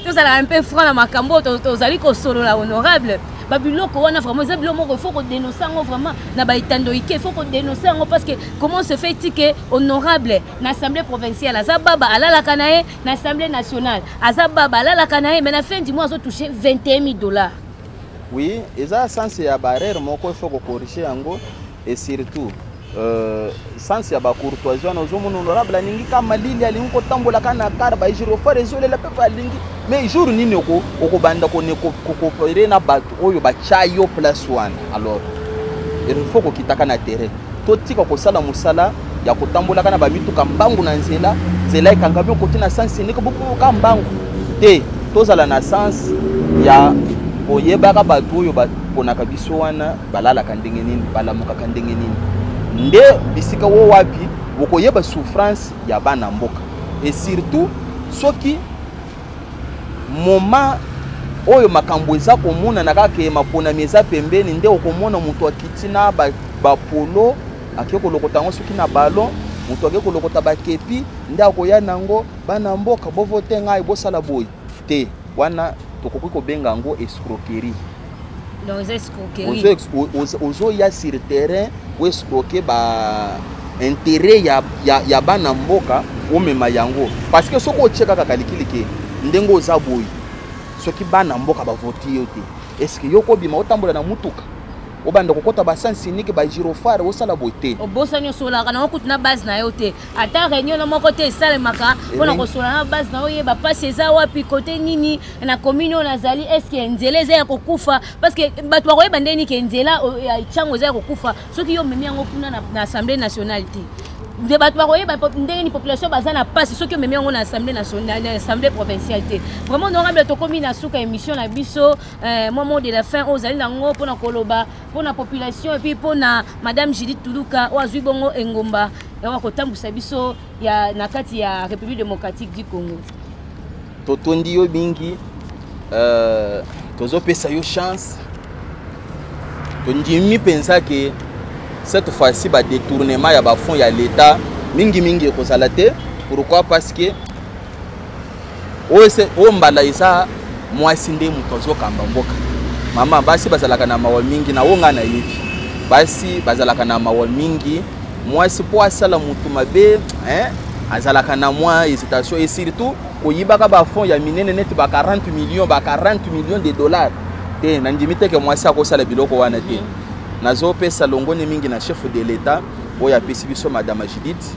tozalaka mpe franc na makambo oyo tozali kosolola. Honorable, babiloko wana vraiment eza biloko moko il faut kodénoncer yango vraiment na baetando ike. Il faut kodénoncer yango, parce que comment se fait-il que honorable na Assemblée provinciale aza baba, alalaka na ye, na Assemblée nationale aza baba, alalaka na ye, mais na fin du mois azotouche 21 000 $? Oui, eza sens ya barrière moko, il faut kocorriger yango. Et surtout sens ya bacourtoisie wana. Ozomona honorable alingi ka malili, alingi kotambola ka na car, bagyrophare ezolela mpe alingi. Mais jour nini okobanda kocoopérer na bato oyo batya yo place wana? Alors il faut kokitaka na terrain, totika kosala mosala ya kotambolaka na bamituka mbangu na nzela. Nzela ekangami, okoti na sens ndenge boboka mbangu te. Tozala na sens ya koyebaka bato oyo baponaka biso wana balalaka ndenge nini, balamukaka ndenge nini, nde bisika wo wapi okoyeba souffrance ya bana mboka. Et surtout soki moment oyo makambo eza komonana kaka maponami eza pembeni, nde okomona moto akiti na bapolo, ake kolokota yango soki na ballon, moto ake kolokota bakepi, nde akoya nango: bana mboka, bovote ngai, bosala boye te. Wana tokoki kobenga yango escroquerie. Donc eza escroquerie. Ozoya sur terrain oescroquer ba intérêt ya bana mboka, omema yango, parce que soki otie kaka kalikilike ndenge oza boye, soki bana mboka bavoti yo te, est-ce yo kobima otambola na mutuka? Obanda kokɔta basens unique, bagyrophare, osala boye te. Obosani osololaka nango kutu na base na yo te. Ata réunion na moko te esalemaka mpona kosolola na base na yo, oyeba mpasi eza wapi, kote nini na commune oyo nazali, est-ce nzela eza ya kokufa? Parce que bato bakoyeba ndenge nini ke nzela ya ntango eza ya kokufa soki yo omemi yango kuna na Assemblée nationale te? Nde bato bakoyeba ndenge nini population baza na mpasi soki omemi yango na Assemblée nationale, na Assemblée provinciale te? Vraiment, honorable, tokomi na suka émission na biso. Mwa mot de la fin oyo ozali nango mpona koloba mpona population et puis mpona madame Judith Tuluka oyo azwi bongo engumba ya kotambusa biso ya na kati ya République démocratique du Congo. Totondi yo mingi, tozopesa yo chance. Tondimi mpenza ke cette fois-ci badétournement ya bafonds ya l'État mingimingi ekozala te. Pourquoi? Parce que oyo mbala eza mwasi nde moto azokamba mboka. Mama, basi bazalaka na mawa mingi. Na oyo ngai nayebi, basi bazalaka na mawa mingi. Mwasi mpo asala motu mabe, hein, azalaka na mwa hésitation, et surtout koyibaka bafonds ya minene neti ba 40 millions, ba 40 millions de dollars te. Nandimi te ke mwasi akosala biloko wana te. Nazopesa longoni mingi na chef de l'État oyo apesi biso madame Judith.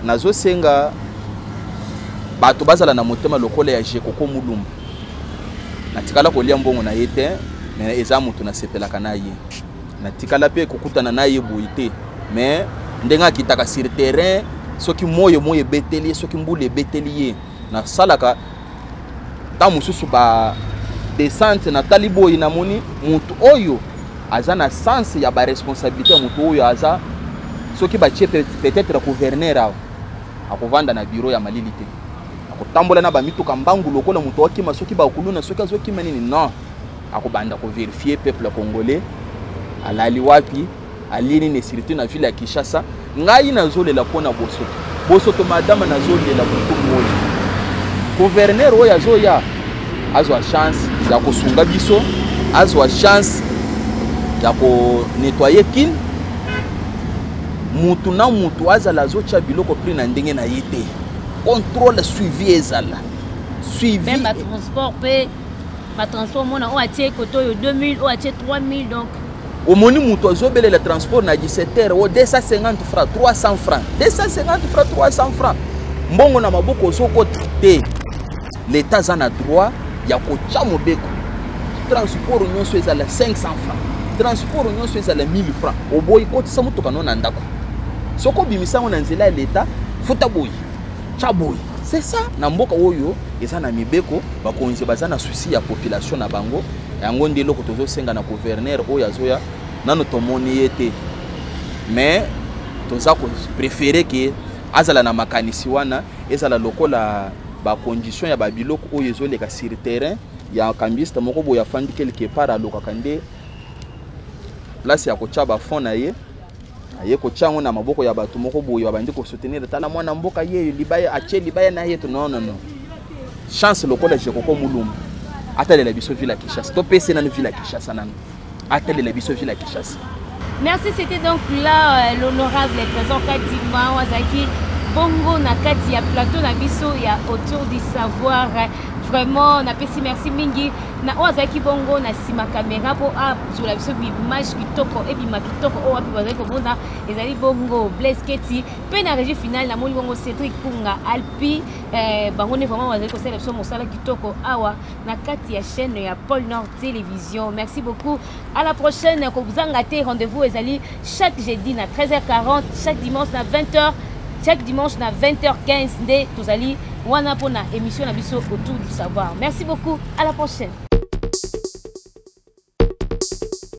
Nazosenga bato bazala na motema lokola ya Jekoko Mulumba. Natikala kolia mbongo na ye te, mais eza moto nasepelaka na ye. Natikala mpe kokutana na ye boye te, mais ndenge akitaka sur terrain, soki moyo ebeteli ye, soki mbula ebeteli ye, nasalaka ntango mosusu ba descente, natali boye, namoni motu oyo aza na sens ya baresponsabilité ya motu oyo aza. Soki batie peut-être gouverneur awa, akovanda na bureau ya malili te, akotambola na bamituka mbangu lokola moto akima soki bakuluna, soki azokima nini. Non, akobanda kovérifier peuple congolais alali wapi, alie nini, surtout na ville ya Kinshasa. Ngai nazolela mpona bosoto, bosoto madame, nazolela butu moi. Gouverneur oyo azoya azwa chance ya kosunga biso, azwa chance ya konettoyer Kin. Mutu na mutu azala azotya biloko prix na ndenge na ye te. Contrôle, suivi ezala, suivi. Même batransport mpe, batransport, omona oyo atie kote oyo 2000, oyo atie 3000, donc Omoni moto azobelela transport na 17 heures o 250 francs, 300 francs, 250 francs, 300 francs. Mbongo na maboko ozokota te. L'État aza na droit ya kotya mobeko: transport nyonso ezala 500 francs, transport nyonso ezala 1000 francs. Oboyi, kotisa motuka no na ndako. Soki obimisa yango na nzela ya l'État, futa boye, tya boye. C'est ça. Na mboka oyo eza na mibeko, bakonzi baza na souci ya population na bango. Yango nde eloko tozosenga na gouverneur oyo azoya. Nano tomoni ye te, mais toza kopréférer ke azala na makanisi wana, ezala lokola bacondition ya babiloko oyo ezoleka sur terrain ya cambiste moko boye afandi quelque part, alokaka nde place ya kotya bafond na ye, aye kotya yango na maboko ya bato moko boye, babandi kosoutenir: tala mwana mboka ye, libaya atie libaya na ye to. Non, non, non. Chance lokola Jekoko Mulumba, atalela biso ville ya Kinshasa. Topesi nanu ville ya Kinshasa, nanu atalela biso ville ya Kinshasa. Merci, c'était donc là l'honorable Trésor Kadima Wazaki bongo na kati ya plateau na biso ya Autour du savoir. Vraiment, napesi merci mingi na oyo azalaki bongo na nsima caméra mpo azwela biso image kitoko, ebima kitoko oyo wapi bazali komona, ezali bongo Blaise Keti. Mpe na régie finale namoni bongo Cédric Kunga Alpi. Bango nde vraiment bazali kosalela biso mosala kitoko awa na kati ya chaîne ya Paul Nord Télévision. Merci beaucoup, à la prochaine. Kozanga te, rendez-vous ezali chaque jeudi na 13h40, chaque dimanche na 20h, chaque dimanche na 20h15 nde tozali wana mpona émission na biso Autour du savoir. Merci beaucoup, à la prochaine.